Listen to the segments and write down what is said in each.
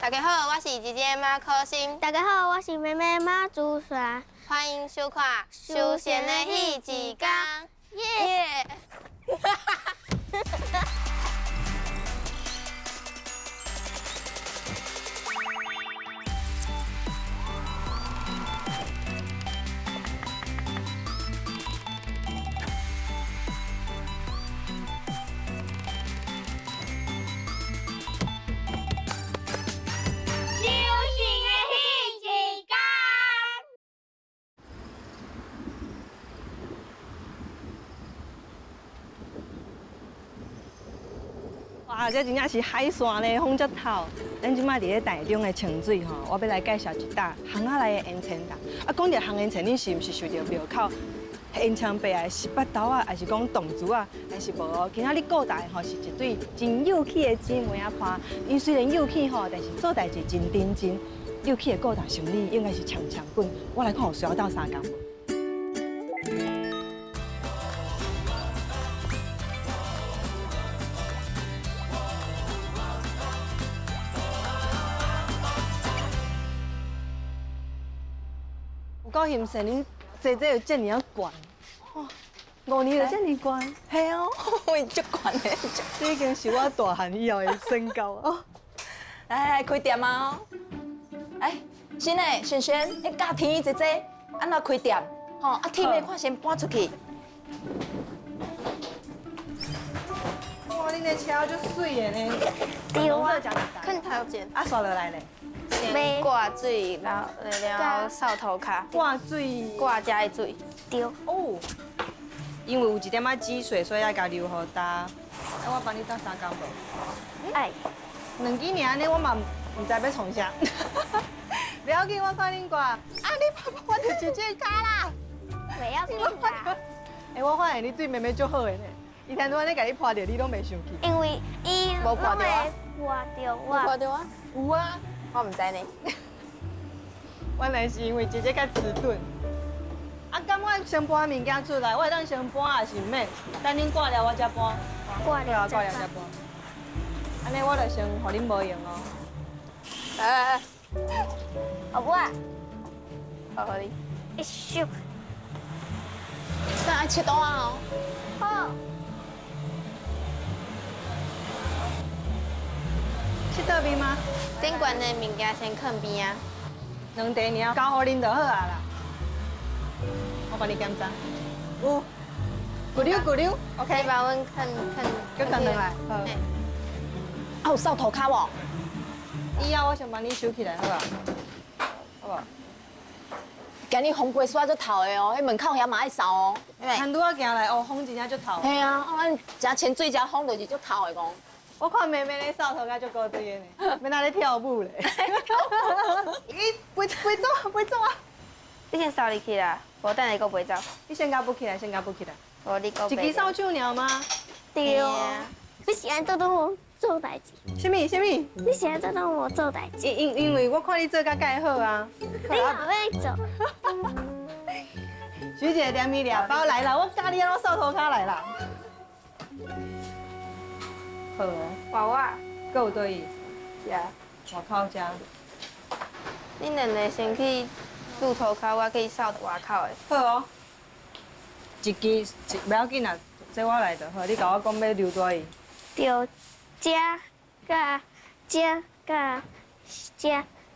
大家好，我是姐姐马可欣。大家好，我是妹妹马祖璇。欢迎收看《休闲的彼一天》。耶！哇，这真正是海线呢，风遮透。咱这摆伫咧台中的清水吼，我欲来介绍一搭巷仔内的烟囱搭。啊，讲著烘烟囱，恁是毋是想著庙口烟枪白的十八豆仔，还是讲铜珠仔，还是无哦？今仔日顾台吼是一对真有趣的姊妹仔伴。𪜶虽然有趣吼，但是做代志真认真。有趣的顾台生理应该是强强滚。我来看有需要斗相共无？够欣羡，恁姐姐有遮尔仔悬，哇，5年就遮尔悬，嘿哦，我足悬的，这已经是我大汉以后的身高哦。来来，开店啊！哎，新的萱萱，你教天姐姐按怎开店？吼，啊，铁面看先搬出去。哇，恁的车足媠的呢，对啊，囥头前，啊，煞落来咧。先挂水，然后了扫涂跤。挂水，挂遮的水。对。哦，因为有一点仔积水，所以爱共留予焦。啊，我帮你斗相共无？爱。两支尔呢，我嘛毋知欲创啥。袂要紧，我看恁挂。啊，你爸爸我就一只跤啦。袂要紧啦。欸，我发现你对妹妹足好的呢。伊天拄按呢共你泼著，你拢袂生气。因为伊无泼著我。泼著我。泼著我。有啊。我毋知呢，原来是因为姐姐较迟钝。啊，敢我先搬物件出来，我会当先搬也是毋免，等恁挂了我才搬。挂了挂了才搬。按呢我就先予恁无闲哦。来来来，好不啊？好予你。一咻。咱爱切刀啊哦。好。切倒边吗？顶悬的物件先囥边啊。两袋尔，交予恁就好啊啦。我帮你检查。有。骨溜骨溜，OK。你帮阮囥囥。阁囥转来。好。啊，有扫涂跤无？以后我先帮你收起来，好无？好无？今日风过煞足透的哦，彼门口遐嘛爱扫哦。牵拄仔行来哦，风真正足透。嘿啊，咱诚潜水诚风就是足透的讲。我看妹妹咧扫涂跤足古锥的呢，欲若咧跳舞咧。伊飞飞走啊，飞走啊！你先扫入去啦，无等下阁飞走。你先共扶起来，先共扶起来。无你阁。一支扫帚尔吗？对。你是按怎当我做代志？啥物？啥物？你是按怎当我做代志？因为我看你做甲盖好啊。你嘛欲做？徐姐连米俩包来啦，我教你按怎扫涂跤来啦。好哦，娃娃，阁有佗位？食。外口食。恁两个先去露涂跤，我去扫外口的。好哦。一支一袂要紧啦，这我来就好。你共我讲欲留佗位？对，遮佮遮佮遮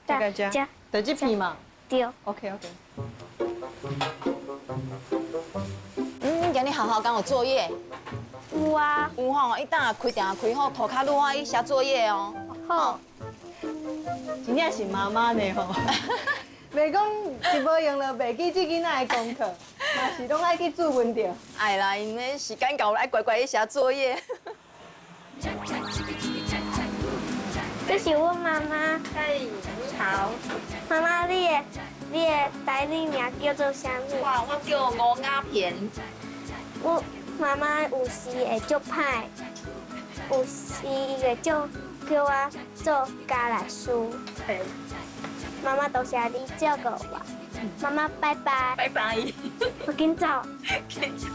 佮遮，就这片嘛。对。 OK OK。嗯，今日学校敢有作业？有啊，有吼，伊等下开店开好，涂跤愈爱写作业哦。好，真正是妈妈呢吼，袂讲一无闲就袂记这囡仔的功课，嘛是拢爱去注问著。爱啦，因为时间到，爱乖乖去写作业。这是我妈妈。嘿，你好。妈妈，你的台语名叫做啥物？哇，我叫吴雅萍。我。妈妈有时会足歹，有时伊会叫我做家来事。妈妈多谢你照顾我，妈妈拜拜。拜拜。我紧走。紧走。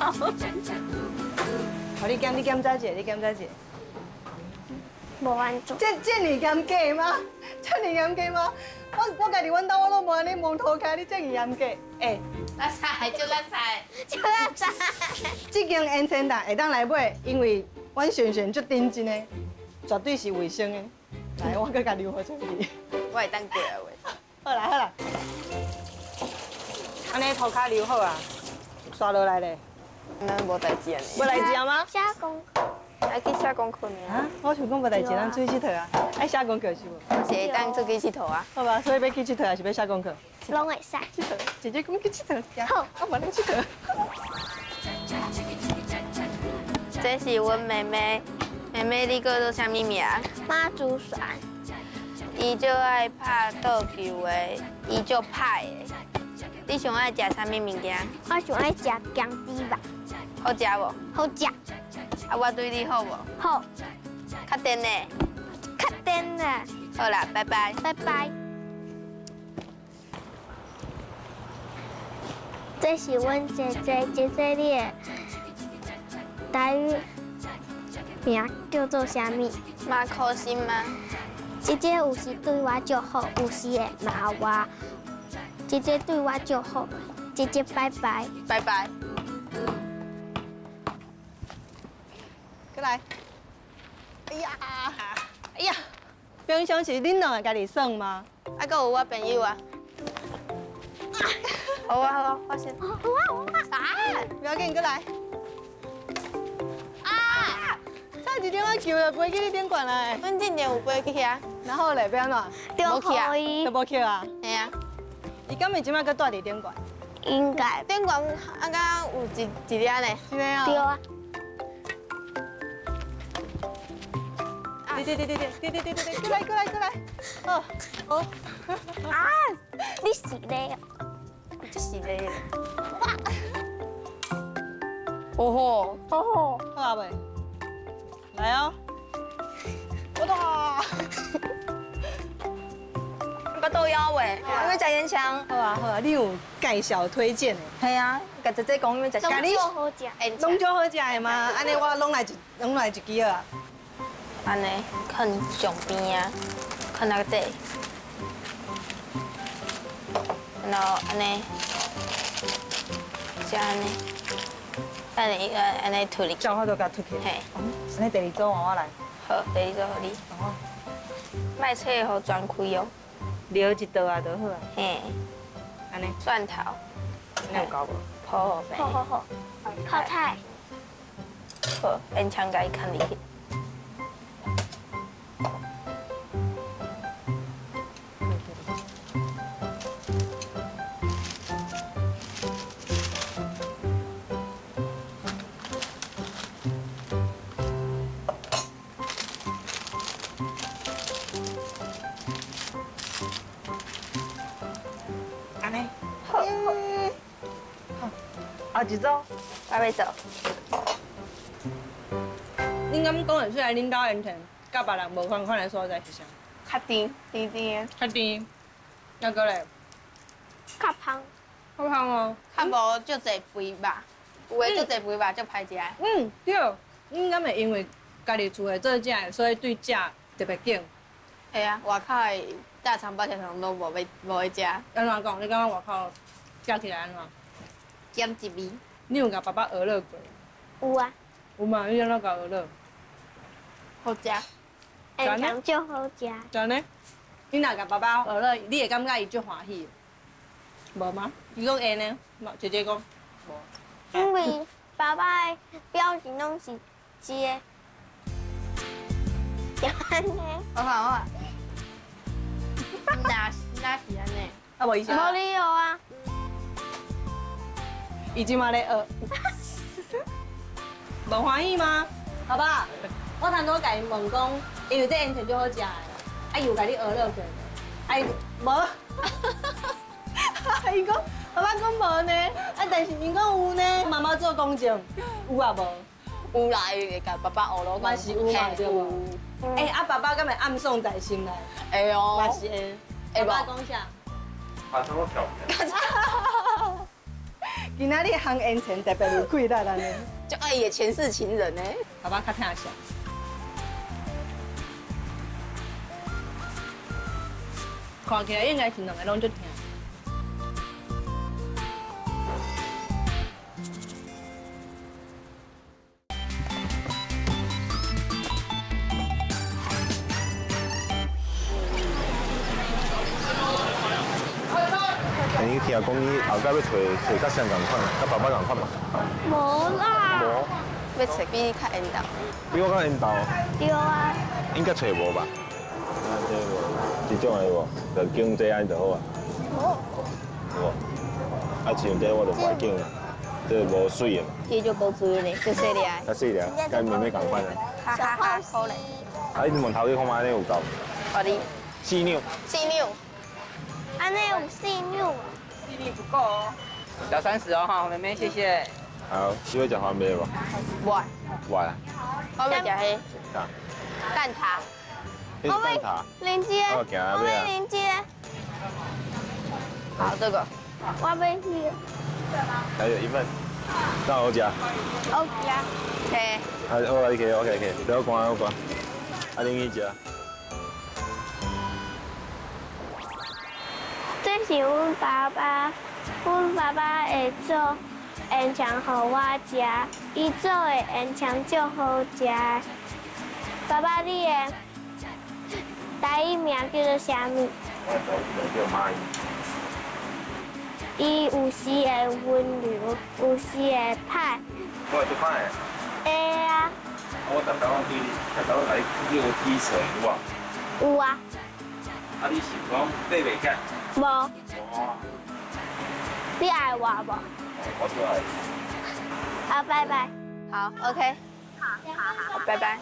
好，你检查一下，你检查一下。無按怎。這爾嚴格嗎？這爾嚴格嗎？我家己阮兜我攏無按呢摸塗跤，你這爾嚴格？欸，垃圾就垃圾，就垃圾。這間煙腸店會當來買，因為阮璇璇足認真的，絕對是衛生的。來，我閣共留予出去。我會當過來話。好啦好啦，按呢塗跤留好啊，刷落來咧。咱無代誌啊。無代誌啊嗎？寫功課。愛去寫功課呢。啊，我想講無代誌，咱出去𨑨迌啊。愛寫功課是無？是會當出去𨑨迌啊。好吧，所以欲去𨑨迌，還是欲寫功課？攏會使。𨑨迌，姐姐講去𨑨迌。好，啊，無咱𨑨迌。這是阮妹妹，妹妹你叫做啥物名？馬祖璇。伊足愛拍桌球的，伊足歹的。你上愛食啥物物件？我上愛食薑豬肉。好食無？好食。啊，我對你好無？好。較定呢？較定啦。好啦，拜拜。拜拜。這是阮姐姐，姐姐你的台語名叫做啥物？馬可心嗎？姐姐有時對我足好，有時會罵我。姐姐對我足好，姐姐拜拜。拜拜。過來。哎呀，哎呀，平常是恁兩个家己耍嗎？啊，閣有我朋友啊。好啊好啊，我先。好啊好啊。啊！不要緊，過來。啊！差一點仔球就飛去你頂懸來。阮之前有飛去遐。然後咧，欲按怎？就予伊。都無去啊？嘿啊。伊敢會這擺閣蹛佇頂懸？應該。頂懸啊，敢有一一粒呢？是的啊。對啊。對對對對對對對對對，過來過來過來，好，好。啊！你是咧？這是咧。哇！哦吼！哦吼！好啊未？來哦！我打。巴肚枵喂，欲食煙腸。好啊好啊，你有介紹推薦的？係啊，共姐姐講欲食啥？攏足好食，攏足好食的嗎？按呢我攏來一支好啊。按呢，囥上邊啊，囥那個底，然後按呢，這按呢，按呢按呢推入去。這樣我就共推去。嘿。按呢第二組換我來。好，第二組予你。莫切予全開哦。留一道啊，就好啊。嘿。按呢。蒜頭。按呢有夠無？好。好好好。泡菜。好，煙腸共伊囥入去。後一組，我欲做。恁敢講會出來？恁兜煙腸佮別人無仝款的所在是啥？較甜，甜甜的。較甜，抑閣咧？較芳。較芳哦。較無足濟肥肉，有的足濟肥肉足歹食。嗯，對。恁敢會因為家己厝內做食的，所以對食特別緊？會啊，外口的大腸包小腸攏無欲無愛食。按怎講？你感覺外口食起來按怎？減一味。你有共爸爸學樂過？有啊。有嘛？你按怎共學樂？好食。煙腸足好食。真的？你若共爸爸學樂，你會感覺伊足歡喜？無嗎？伊講會呢，姐姐講無。因為爸爸的表情攏是這个，就按呢。我看我看。哪哪是按呢？啊，無意思。無理由啊。伊這馬咧學，無歡喜嗎？爸爸，我頭拄共伊問講，因為這煙腸足好食的，啊伊有共你學樂過，啊伊無，伊講爸爸講無呢，啊但是伊講有呢，媽媽做公證，有啊無？有啦，伊會共爸爸學囉，嘛是有嘛對無？欸，啊爸爸敢會暗爽在心內？會哦。嘛是會。爸爸講啥？馬上都調。今仔日烘煙腸特別有氣力按呢，就愛伊的前世情人呢。爸爸較疼誰？看起來應該是兩個攏足疼。你聽講你後蓋欲揣揣佮誰仝款，佮爸爸仝款嘛？無啦。無。欲揣比你較緣投。比我較緣投。對啊。應該揣無吧？啊，這無，這種的無，就揀這按就好啊。好。有無？啊，像這我就無愛揀啦，這無媠的嘛。這就夠水呢，就細粒。較細粒，佮妹妹仝款啊。哈哈哈，可憐。啊，你問頭去看覓，按呢有夠？我哩。四兩。四兩。按呢有四兩。四兩不夠哦，小30哦哈，妹妹謝謝。好，你欲食番麥無？無。無啊。我欲食彼。啥？蛋撻。我蛋撻。啉這個。我欲啉這個。好，這個。我欲去。還有一份，那我食。我食。嘿。啊，我來去，我來去，不要關，我關。啊，恁去食。這是阮爸爸，阮爸爸會做煙腸予我食，伊做的煙腸足好食。爸爸，你的台語名叫做啥物？我的台語名叫馬英。伊有時會溫柔，有時會歹。我會足歹的。會啊。我逐工對你，逐工來叫起床，有無？有啊。啊，你是講爬袂起來？無。你愛我無？我最愛。好，拜拜。好，OK。好，拜拜。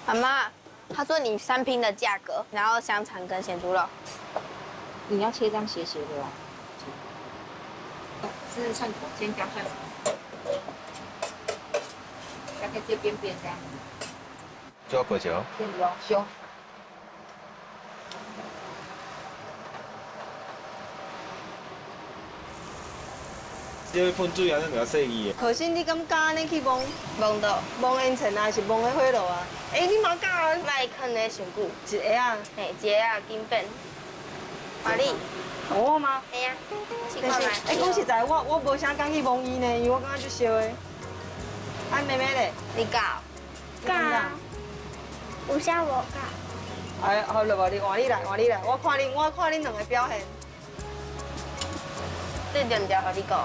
媽媽，他說你三拼的價格，然後香腸跟鹹豬肉。你要切這樣斜斜的哦。是蒜頭，先加蒜頭，大概這邊邊這樣。做過橋。先不用修。你要噴水啊？你較細膩的。可是你敢敢按呢去摸？摸到。摸煙塵啊，還是摸彼火爐啊？欸，你嘛敢啊？莫囥咧傷久。一下啊。嘿，一下啊，緊變。换你。我嗎？嘿啊。但是，欸，講實在，我無啥敢去摸伊呢，因為我感覺足燒的。啊，妹妹咧？你敢？敢。有啥無敢？哎，好了無？你換你來，換你來，我看恁，我看恁兩个表現。這兩條予你顧。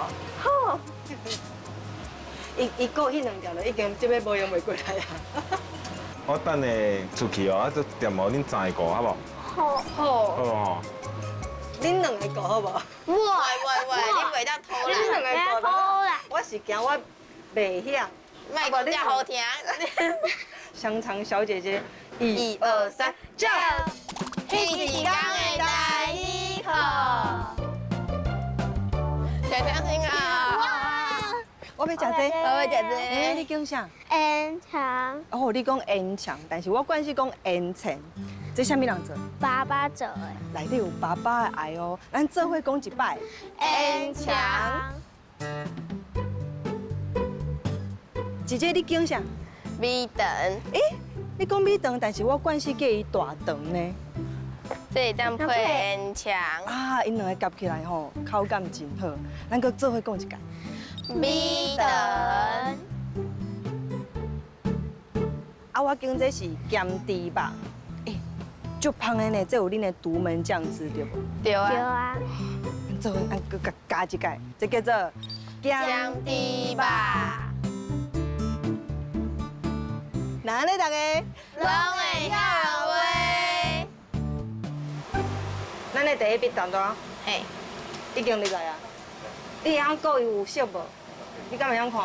好。伊顧彼兩條就已經這欲無用袂過來啊。我等下出去哦，啊，這店哦，恁三个顧好無？好。好。好吼。恁兩个顧好無？喂喂喂，你袂當偷懶。恁兩个顧啦。我是驚我袂曉。莫講遮好聽。香腸小姐姐，一二三，走。彼一工的台語課。聽聽聽啊！我欲食這個，我欲食這個。欸，你講啥？煙腸。哦，你講煙腸，但是我慣勢講煙腸。這啥物人做？爸爸做的。內底有爸爸的愛哦，咱做伙講一擺。煙腸。姐姐，你講啥？米腸。欸，你講米腸，但是我慣勢叫伊大腸呢。這會當配煙腸。啊，𪜶兩个夾起來吼，口感真好。咱閣做伙講一擺。米腸。啊，我揀這是鹹豬肉，欸，足芳的呢，這有恁的獨門醬汁對無？對啊。對啊。做伙按閣加加一擺，這叫做鹹豬肉。哪咧？大家攏會曉話。咱的第一筆淡單，嘿，已經入來啊。你會曉顧伊有熟無？你敢會曉看？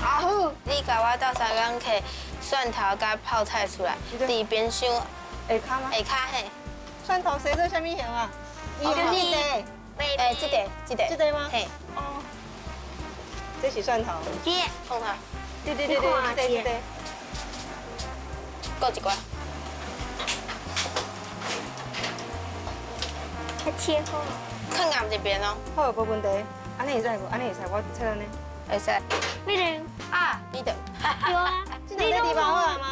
阿好，你共我鬥相共摕蒜頭佮泡菜出來，佇冰箱下跤嗎？下跤嘿。蒜頭生做啥物形啊？就是，欸，這個，這個，這個嗎？嘿。哦。這是蒜頭。這，放下。對對對對，這個這個。顧一寡。切好。囥仝一邊哦。好，無問題。按呢會使無？按呢會使，我切按呢。會使。米腸。啊，米腸。有啊。這兩個地方好啊嗎？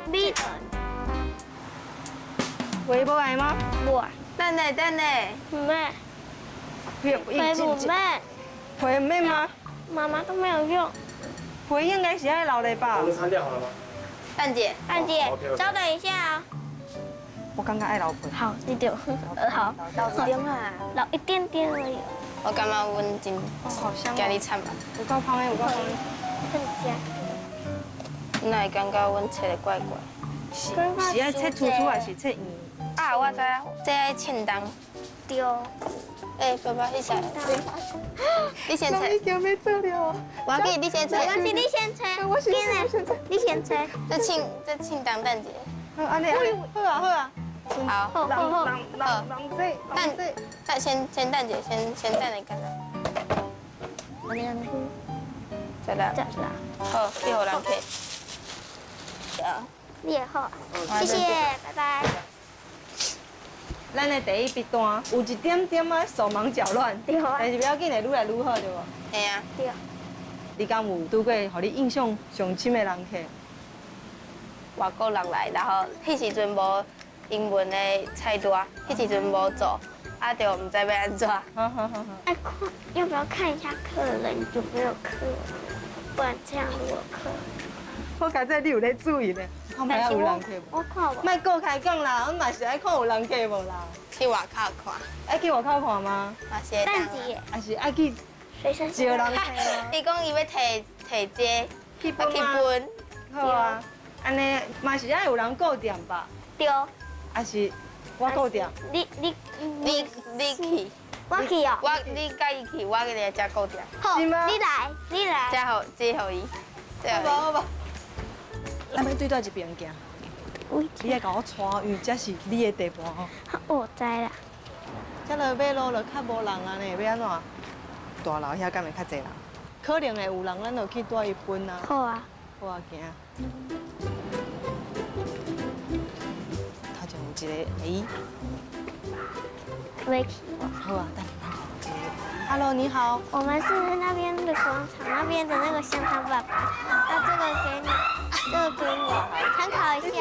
米腸。皮无爱吗？无爱。等下等下，毋免。皮皮毋免。皮毋免吗？妈妈都没有用。皮应该是爱留的吧？我们餐点好了吗？蛋姐，蛋姐，稍等一下啊。我感觉爱留皮。好，你就好。留一点啊，留一点点而已。我感觉阮真，好香。今日惨吧。有够芳的，有够芳的。很香。哪会感觉阮切得怪怪？是是爱切粗粗还是切圆？啊，我知啊，这爱凊重。对。哎，爸爸，你先。你先切。已经欲做了。我给你先切。没关系，你先切。我先我先切。你先切。这凊这凊重等一下。好，按呢，好啊好啊。好。好好好。人人这，等等先先等一下，先先等下干啦。按呢按呢。再来。再来。好，去予人客。你也好，谢谢，拜拜。咱的第一笔单有一点点仔手忙脚乱，但是不要紧的，愈来愈好，对无？嘿啊。对。你敢有拄过予你印象上深的人客？外国人来，然后彼时阵无英文的菜单，彼时阵无做，啊，就毋知欲按怎。好好好好。哎，看要不要看一下客人有没有客人？不然这样如果客人。好佳哉，你有咧注意咧？看觅有人客无？我看无。莫阁开讲啦，阮嘛是爱看有人客无啦。去外口看。爱去外口看吗？嘛是会当。还是爱去招人客吗？伊讲伊欲提提这去分。好啊，按呢嘛是爱有人顾店吧？对。还是我顾店？你你你你去。我去哦。我你佮伊去，我来遮顾店。好，你来，你来。这予这予伊。好吧好吧。咱欲对佗一边行，你爱共我带，因为这是你的地盘吼。我知啦。这落尾路就较无人啊呢，欲按怎？大楼遐敢会较济人？可能会有人，咱就去带伊分啊。好啊。好啊，行。头前有一个阿姨。没去过。好啊，等。Hello，你好。我们是那边的广场那边的那个香肠爸爸，那这个给你，这个给你参考一下。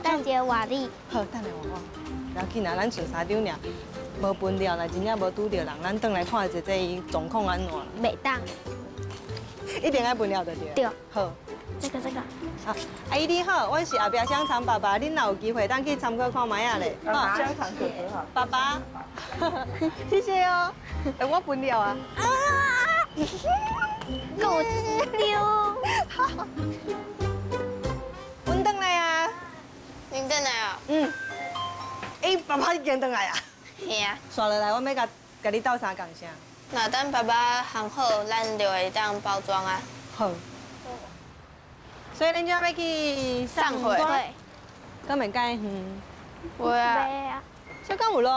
蛋姐瓦力。好，等下我。不要紧啊，咱剩三张尔，无分了，若真正无拄著人，咱转来看一下伊状况按怎。袂当。一定爱分了就对。对。好。这个这个。好，阿姨你好，我是后壁香肠爸爸，恁若有机会当去参考看觅仔咧。香肠哥哥好。爸爸，谢谢哦。哎，我分了啊。够丢。阮转来啊。恁转来啊？嗯。哎，爸爸已经转来啊。嘿啊。紲落来，我欲共共你斗相共啥？若等爸爸烘好，咱就会当包装啊。好。所以恁这欲去送货？敢会介远？有啊。这敢有路？有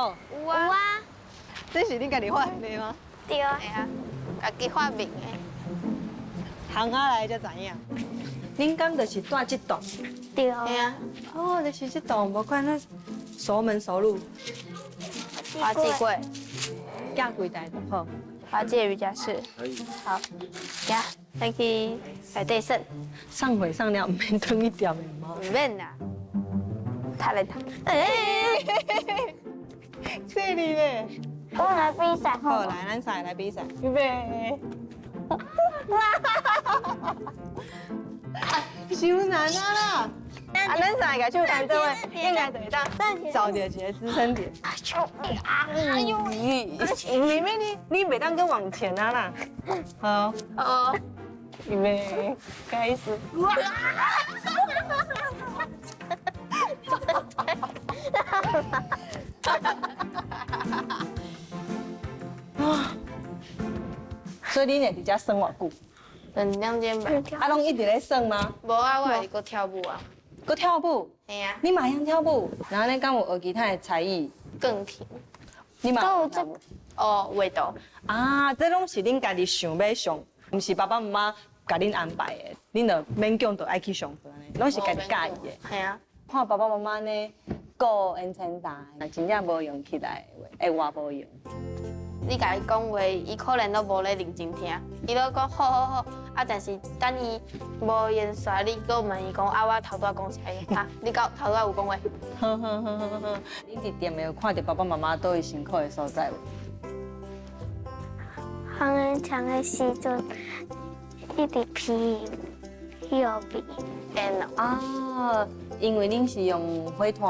啊。有啊。这是恁家己发明的吗？对啊。嘿啊，家己发明的。行下来才知影。恁敢就是住这栋？对。嘿啊。哦，就是这栋，无怪咱熟门熟路。花季粿。寄柜台就好。花季瑜伽室。可以。好，行，咱去内底耍。送货送了，毋免转去店的吗？毋免啦。他来他。哎。这里咧。我来比赛。好，来，咱三个来比赛。预备。伤难啊啦！啊，咱三个手牵做伙，应该就会当找著一个支撑点。哎呦！妹妹，你你袂当阁往前啊啦！好。好。预备，开始。哇！所以你会伫遮耍偌久？两点钟吧。啊，拢一直咧耍吗？无啊，我会阁跳舞啊。阁跳舞？嘿啊。你嘛会晓跳舞？然后你敢有学其他的才艺？钢琴。你嘛？有这个。哦，画图。啊，这拢是恁家己想欲上，毋是爸爸妈妈共恁安排的，恁就勉强就爱去上课呢，拢是家己佮意的。嘿啊。看爸爸妈妈呢，顾烟尘大，真正无用起来的话，会偌无用。你你共伊講話，伊可能都無咧認真聽，伊都講好好好，啊，但是等伊無閒煞，你閣問伊講啊，我頭拄仔講啥？啊，你到頭拄仔有講話？好好好好好，你佇店有看著爸爸媽媽佗位辛苦的所在無？烘煙腸的時陣，一直鼻予味。煙啊，因為恁是用火炭，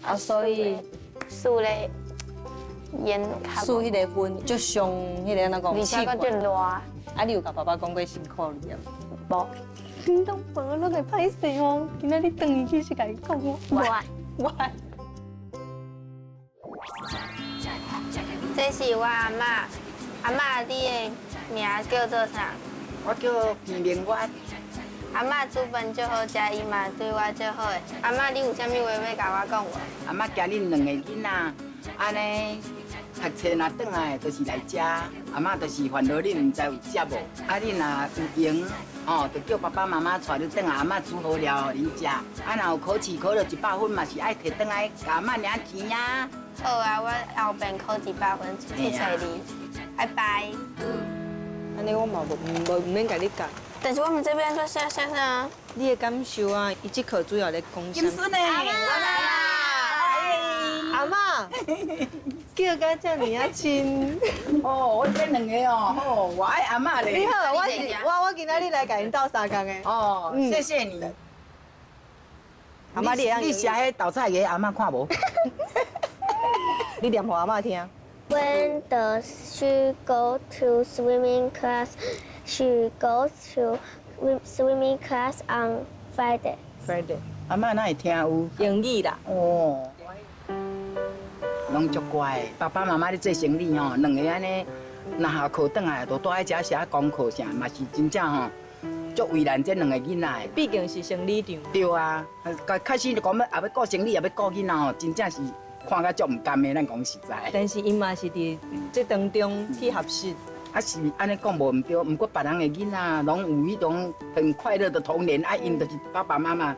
啊，所以燒咧煙較燒彼个薰就傷彼个按怎講？而且閣足熱。啊，你有共爸爸講過辛苦你啊？無。你攏無，攏會歹勢哦。今仔日轉去是共伊講哦。無。無。這是我阿嬤，阿嬤，你的名叫做啥？我叫彭明月。阿嬤煮飯足好食，伊嘛對我足好的。阿嬤，你有啥物話欲共我講無？阿嬤驚恁兩個囡仔，按呢讀冊若轉來，就是來遮。阿嬤就是煩惱恁，毋知有食無？啊，恁若有閒，哦，就叫爸爸媽媽帶你轉來，阿嬤煮好了予恁食。啊，若有考試考著一百分，嘛是愛提轉來共阿嬤領錢啊。好啊，我後邊考一百分去揣你。拜拜。按呢我嘛無無毋免共你教。但是我們這邊做啥啥啥？你的感受啊？伊這課主要咧講啥？金孫呢？阿嬤，叫甲遮爾仔親。哦，我這兩個哦，吼，我愛阿嬤咧。你好，我是我我今仔日來共𪜶鬥相共的。哦，謝謝你。阿嬤，你你寫彼豆菜葉，阿嬤看無？你念予阿嬤聽。 When does she go to swimming class? She goes to swimming class on Friday. Friday。阿嬤哪會聽有？英語啦。哦。攏足乖的，爸爸媽媽咧做生理吼，兩个按呢，若下課轉來，就蹛佇遮寫功課啥，嘛是真正吼，足為難這兩个囡仔的。畢竟是生理長。對啊，開始就講欲也欲顧生理，也欲顧囡仔吼，真正是看甲足毋甘的，咱講實在。但是𪜶嘛是佇這當中去學習。啊是按呢講無毋對，毋過別人的囡仔攏有彼種很快樂的童年，啊𪜶就是爸爸媽媽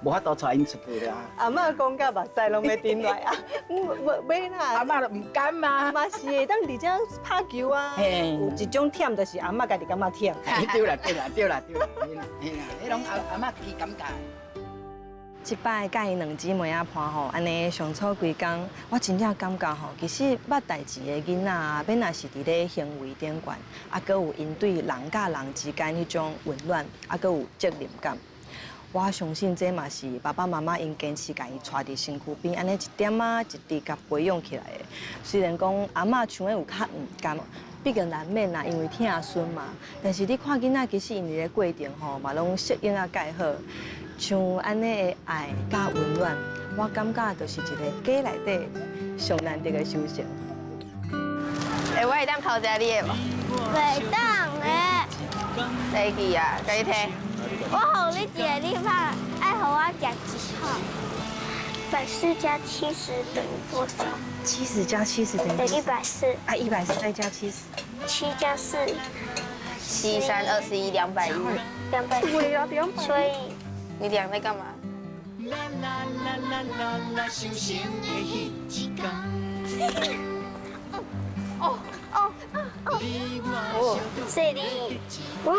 無法度帶𪜶出去啊。阿嬤講甲目屎攏欲滴落來啊！無欲啦。阿嬤就毋甘嘛。嘛是會當佇遮拍球啊。有一種忝就是阿嬤家己感覺忝。對啦對啦對啦對啦，嘿啦嘿啦，彼攏阿阿嬤自己感覺。這擺佮𪜶兩姊妹仔伴吼，按呢相處規工，我真正感覺吼，其實捌代誌的囡仔啊，欲若是佇咧行為頂懸，啊，閣有𪜶對人佮人之間彼種溫暖，啊，閣有責任感。我相信這嘛是爸爸媽媽𪜶堅持共伊帶佇身軀邊，按呢一點仔一滴共培養起來的。雖然講阿嬤像的有較毋甘，畢竟難免啦，因為疼孫嘛。但是你看囡仔，其實𪜶佇咧過程吼，嘛攏適應啊蓋好。像按呢的愛佮溫暖，我感覺就是一个家內底上難得的修成。欸，我會當偷食你的無？袂當咧。來去啊，共你提。我予你一个你拍，愛予我食一口。140加70等於多少？70加70等於？等於140。啊，140再加七十。7加4。七三二十一，兩百一。210。對啊，200。所以。你倆在幹嘛？哦哦哦！這裡。嗯。